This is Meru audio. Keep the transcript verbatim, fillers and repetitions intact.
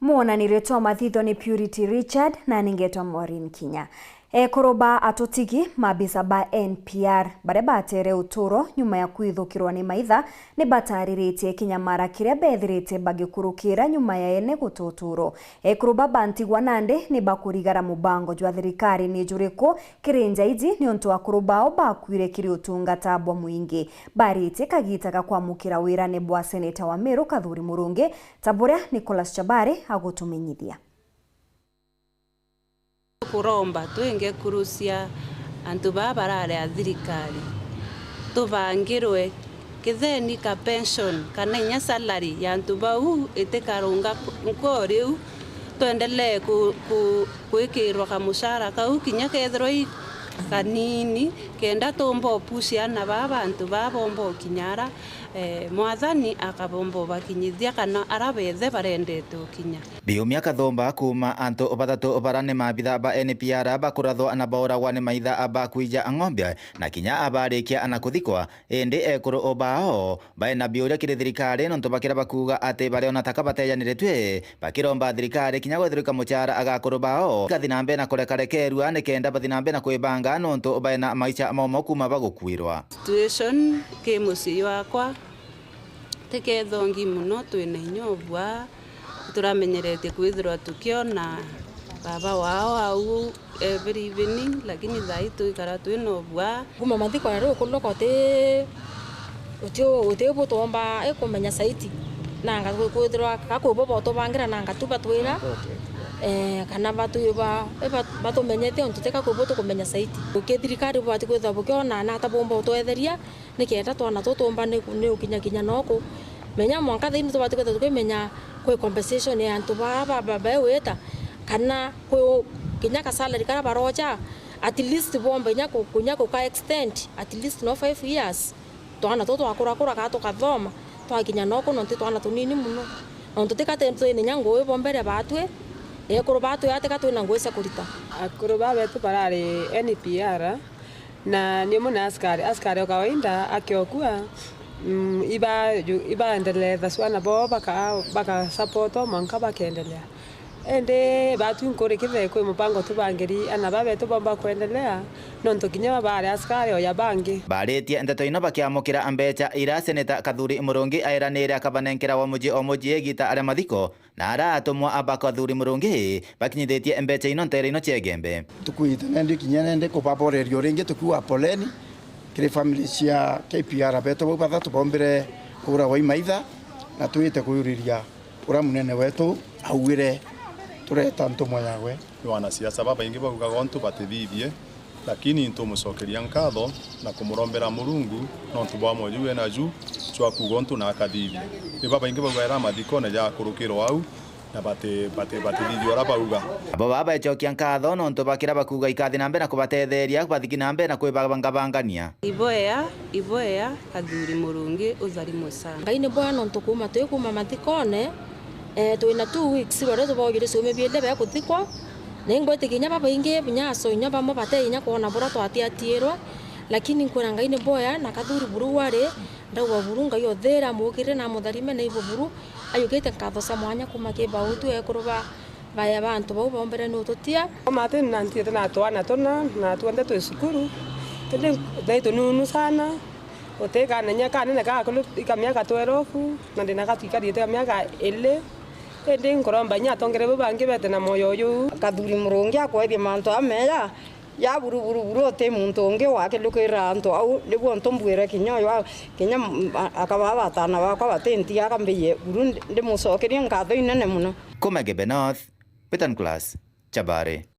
Mwonanirie twa mathitho ni Purity Richard, na ningetwa Maureen Kinya. Ekuru ba atutigi, maabisa ba N P R, baria batere uturo nyuma ya kwithukirwa ni maitha, ni batariritie kinyamara kiria bethirite bagikurukira nyuma ya ene guta uturo. Ekuru baba ntigwa nandi ni bakurigara mubango jwa thirikari ni juriku kiri nja iji, niuntu akuru bao bakwire kiri utungata bwa mwingi. Baritie kagita ga kwamukira wirane bwa seneta wa Meru Kathuri Murungi, ta buria Nicholas Chabari agutumenyithia. Kuromba twinge kurucia antu baa barari a thirikari, tubangirwe kitheni ka pension kana inya salary ya antu bau itikarunga nkoo riu, twendelee ku-, ku-, gwikirwa kamucara kau kinya kethirwa i kanini, kenda tumba upucia ana baa bantu baa bomba ukinya ara, eh, Mwathani akabomba ubakinyithia kana ara bethe barendete ukinya. Biumia kathumba kuuma antu bathatu bara ni maabitha ba N P R bakurathwa na bauragwa ni maitha ba kwija ng'ombe na kinya abarikia na kuthikwa, indi ekuru bao baina biuria kiri thirikari nontu bakira bakuuga ati bariona taka batejaniritue, bakiromba thirikari kinya gwethirika mucara aga akuru bao kathi na mbere na kurekarekerua nikenda bathi na mbere na kwibanga nontu baina maisha momo kuuma bagukuirwa. Situation ki mucii jwakwa ti kethongi mono, twina inya ubua, turamenyeretie kwithirwa tukiona baba wao au every evening, lakini thaai twikara twina ubua. Kuuma mathiko ya riu kuloka uti, uti, uti bu twomba, eh, kumenya saiti. Nanga kwithirwa ka kwi bo botubangira nanga tu batwira, eh, kana batwiba, eh, bat-, batumenyete untu ti ka kwi bo tukumenya saiti. Ki thirikari bubati kwithirwa bukiona na ata bumba utwetheria, nikenda twana tuu tuumba ni, ni ukinya kinya noku. Menya mwanka thaini tubati kwithirwa tukimenya kwi compensation ya antu baa ba, ba, baewita, kana kwi u-, kinya ka salary karia barocha, at least bomba inya ku-, kunya kuka extend, at least no five years. Twana tuu twakurakura kaa tukathoma, twakinya noku nontu twana tunini mono. Nontu tika ti, twina inya ngui bo mbere baatwi, ekuru baatwi atika twina ngui cia kurita. Akuru baa betu barari N P R, na ni umwe na askari, askari o kawaida akiokua, mm, iba-, ju-, ibaendeletha cwana boo baka-, bakasapotwa mwanka bakeendelea. Indi baatwi nkuri kithe kwi mupango tubangiri ana baa betu bomba kwendelea, nontu kinya baa baari askari o ja bangi. Baaritie ndeto ino bakiamukira mbecha iria seneta Kathuri Murungi aeranire akabanenkera wa muji o muji igita aria mathiko, na ara atumwa aba Kathuri Murungi bakinyithitie mbecha ino ntere ino cia Igembe. Tukwite nendi kinya nendi kubaboreria uringi tukiuga poleni kiri family cia K P R betu bau bathatu bombire kuuragwa i maitha, na twite kuyuriria uria munene wetu augire tureta ntumwa yawe. Ni wanasiasa babaingi baugaga untu batithithie, lakini ntumucokeria nkatho na kumurombera Murungu nontu bwa mwoyo wena ju jwa kuuga untu na akathithia. Ni babaingi baugaira mathikone ja akurukirwa au na bati-, bati-, batithithia uria bauga. Abo baba baecokia nkatho nontu bakira bakuuga ikathi na mbere na kubatetheria bathiki na mbere na kwibangabangania. Iboea, iboea, Kathuri Murungi uthari mucanga. Ngai ni bwega nontu kuuma twi kuuma mathikone, eh, twina two weeks baria tubaujire ciumia biiri bia kuthikwa. Na ingwitikia inya babaingi, inya aco inya bamwe bate inya kwona buria twatiatiirwe, lakini nkwira Ngai ni bwega, na Kathuri buru wari, ndauga buru Ngai uthira mukirire na mutharime na ibo buru, ayukite nkatho cia mwanya kuuma ki bautu ekuru ba, baya ba antu bau bombere ni ututia. Mati na ntiite na twana tuna, na twenthe twi cukuru, indi thai tununu sana. Uti kana inya kanene gakulu ika miaka twelve, na ndina gatwikarite miaka ili. Indi nkuromba inya atongere bau bangi bete na moyo uyu. Kathuri Murungi akwethie mantu ameya, ya buru, buru, buru, uti muntu ungi wakilukirira antu au, niguo ntumbwire kinya uyu a-, kinya m-, a-, akaba batana bakwa batintiga, akambiye buru, ndi-, ndimucokerie nkatho inene mono. Kuma Igembe North, Peter Nicholas Chabari.